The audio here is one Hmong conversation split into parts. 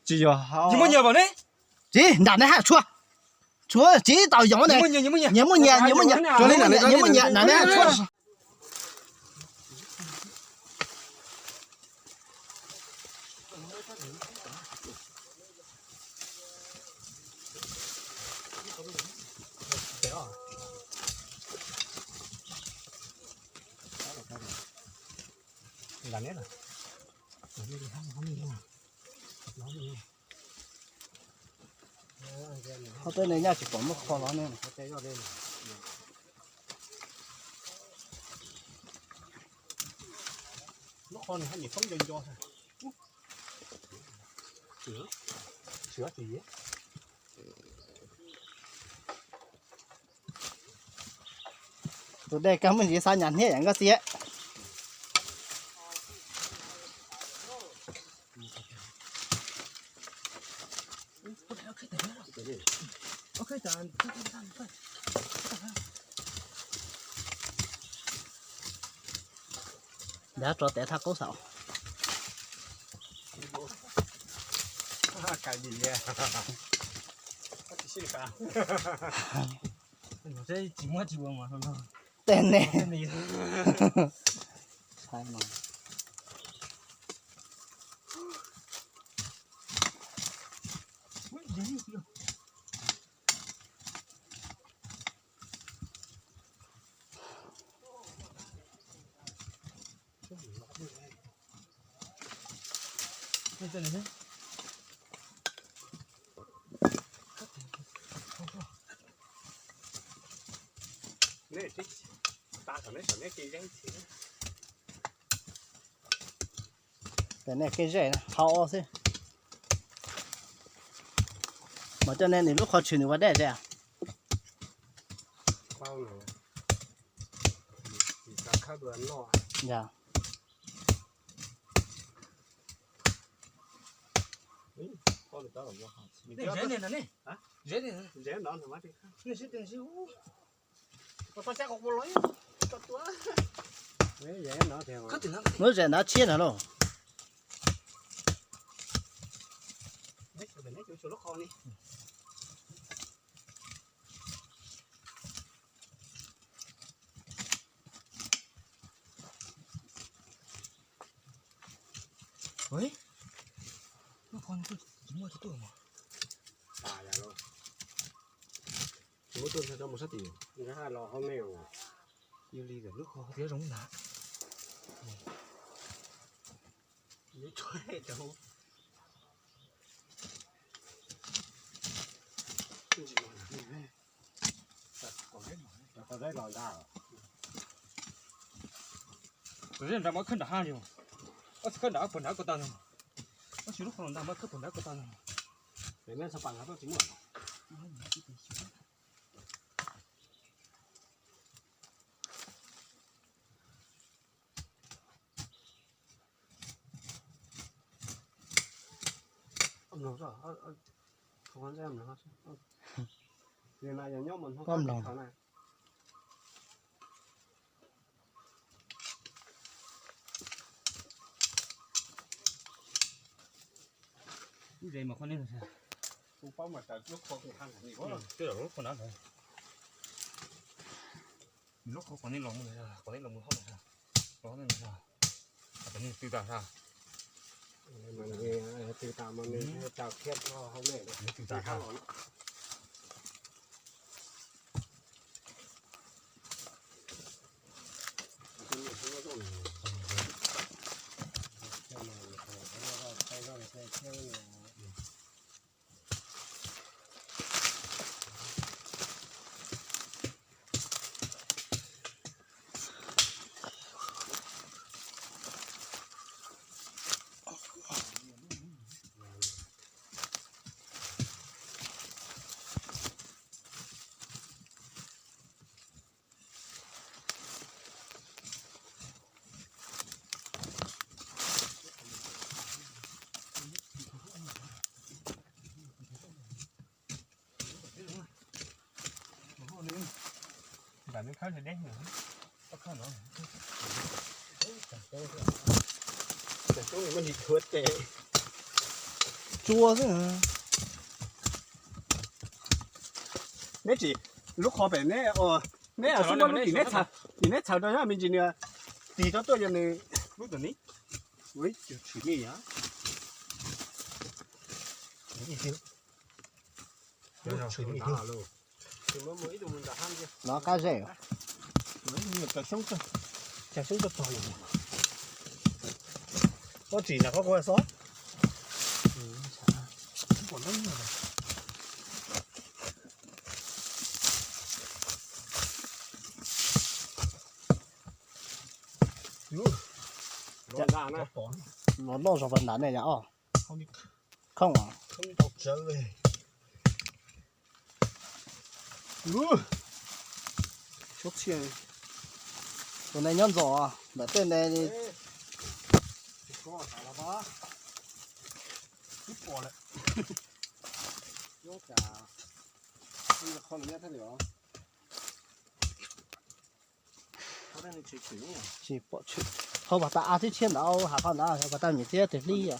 Tsis yog, muaj nyias ne. Tsis nram ne ha, tshuav, tshuav tsis tau yoov ne. Nyias muaj nyias, nyias muaj nyias, nyias muaj nyias, nyias muaj nyias nram ne ha, tshuav. Qhov tej ne nyaj tsis pom lub qhov los ne. Lub qhov no haj yam poob nco nco. Tus dej kag muaj ntsis xav nyas hniab yam nkauj txiab. Ntab tso tes thaj qub xaum. Tej ne. Tes nej kev zej hau xwb. Mas coj nej nws lub qhov tshwm nws ua dej tiag. Lub zem nrad tshiab ntag lauj. Yog li lub qhov tiab zoo ntag. Kuv zej nrad mas khawb nram haj li, ob txhia khawb nram puag nrad ko taw no, ob txhia lub qhov nrad mas khawb puag nrad ko taw no. Pom mloog. Lub zem mas qhov nej, lub qhov nrad, lub qhov qhov nej los mus, qhov nej los mus hauj lwm, los hauj lwm, qhov nej tw tas sab, tw tas mas nws tau khiab hauj lwm, tw tas sab. Nram lub khawb deb, khawb no. Tub muaj ntsis tshuav tes. Tua xwb. Neb tsis, lub qhov pem neb, neb xub muab lub tim neb txhaws, tim neb txhaws rau me ntsis nws tig rau tuaj yog nws. Lub tim neb, ua ib tshwm me yom. Los qab zej. Cov xyoob tag tog. Pob tsim nram qab kuv xov. Los loj zog pas nram ne yom. Khooj. Tus ne nyob ntxov ntawm tej ne. Tsis pom tshwm. Hauv pas tas av tib tshiab ntawd, hav phau ntawd pas tas miv txiab tus hlib os.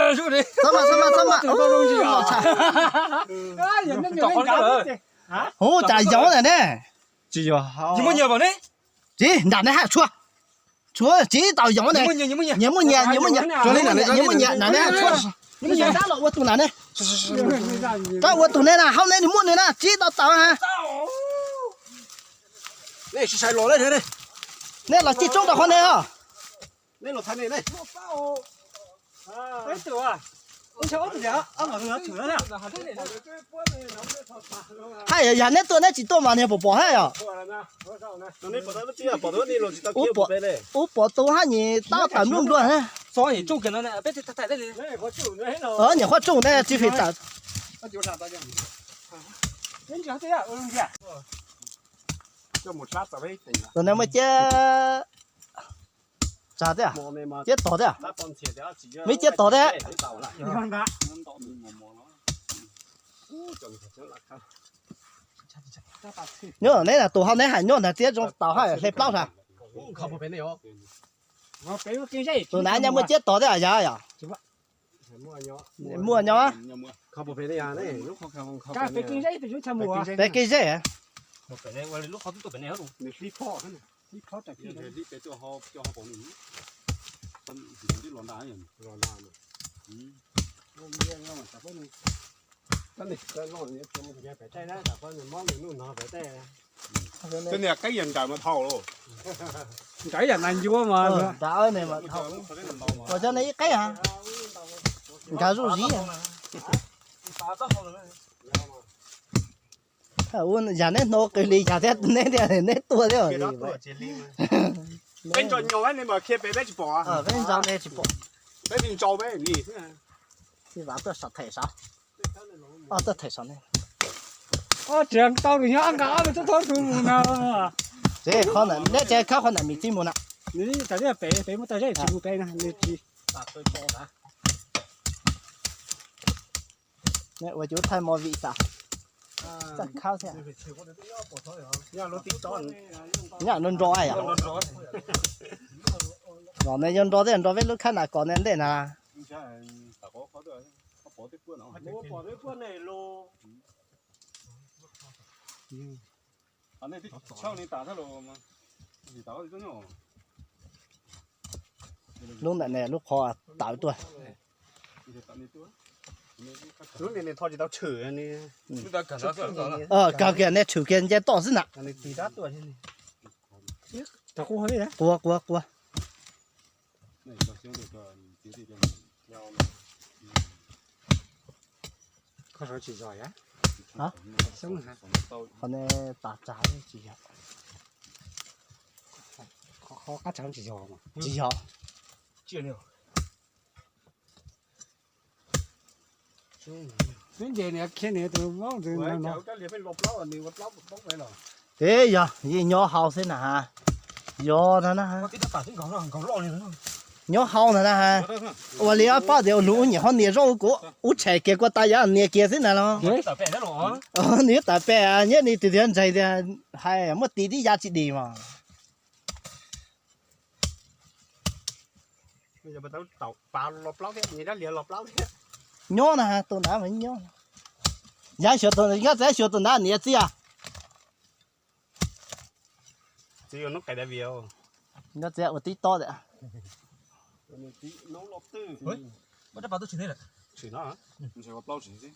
Txhob mas, txhob mas, txhob mas. Ub, cas yoov ntawm ne. Tsis nram ne haj tshuav. Tshuav tsis tau yoov ne. Nyias muaj nyias, nyias muaj nyias, nyias muaj nyias, nram ne haj tshuav. Nyias muaj nyias, rov los ua tus nram ne. Rov ua tus ne na, hauv ne nws muaj nws na, tsis tau tau ha. Nej los ci tsoob rau qhov ne os. Haj yam neb tuaj neb tsis tuaj mas niag pom pom haj yom. Ub pom tus haj nyis tab tom npluaj npluaj. Nyuam qhuav tsooj ne tsis fim tawm. Tus ne muaj ciab tsag thiab, ciab tog thiab, me ciab tog thiab. Nyob neb tus hauv neb hais nyob ntag thiab zoo tau haj hle plaub sas. Tus nav nyob muaj ciab tog thiab yog yom. Muaj nyob. Pem kev zej. Tej niag qaib yog nraws mas dhau lauj. Nraws yam nas ncuav mas. Ua cov ne ib qaib ha. Nkag zuj zi. Yam neb hnov qw li cas thiab neb tias neb tuaj thiab. Peb ntsaus nyo ne mas khiav pem peb tsis pom. Peb ntsaus peb li xwb. Tuaj saum them saud. Tuaj them saum ne. Tsev qhov ntawm neb tsev khawb qhov ntawm mis txij mus na. Nws tawm pem, pem muaj tag zeb tsis mus pem na, nws tsis. Ua cuv thaij movie tas. Txaj khab thiab. Nyaj nrov nrov yom. Los ne yog nrov thiab, nrov peb lub khab nas kos ne ntej na. Lub ntawm ne lub qhov tawm tuaj. Kawg kiag ne tshwm kiag nce toj xwb na. Quas quas quas. Qhov ne tas tsag tsis yog. Tsis yog. Peb nce niam khiav niam tus maub ntawd no. Peb yog yeej nyob hauv xwb na. Yog no na. Nyob hauv ntag na. Ua li ob pab tias ua lus ub nyuam qhuav nias zaub kuv ub tshais kiag kua tas yav nias kiag xwb ntag los. Nws ib tawm pem nyob ni tus tiag ntseg tias hais muaj tis tib ya tsis dim mas. Nyob na, tus nab mas nyob. Yog xyuas tus, nyob txawm xyuas tus nab nias txiaj. Nyob txiaj ua tib tob tias. Tshwm no, tshwm ua plaub tshwm.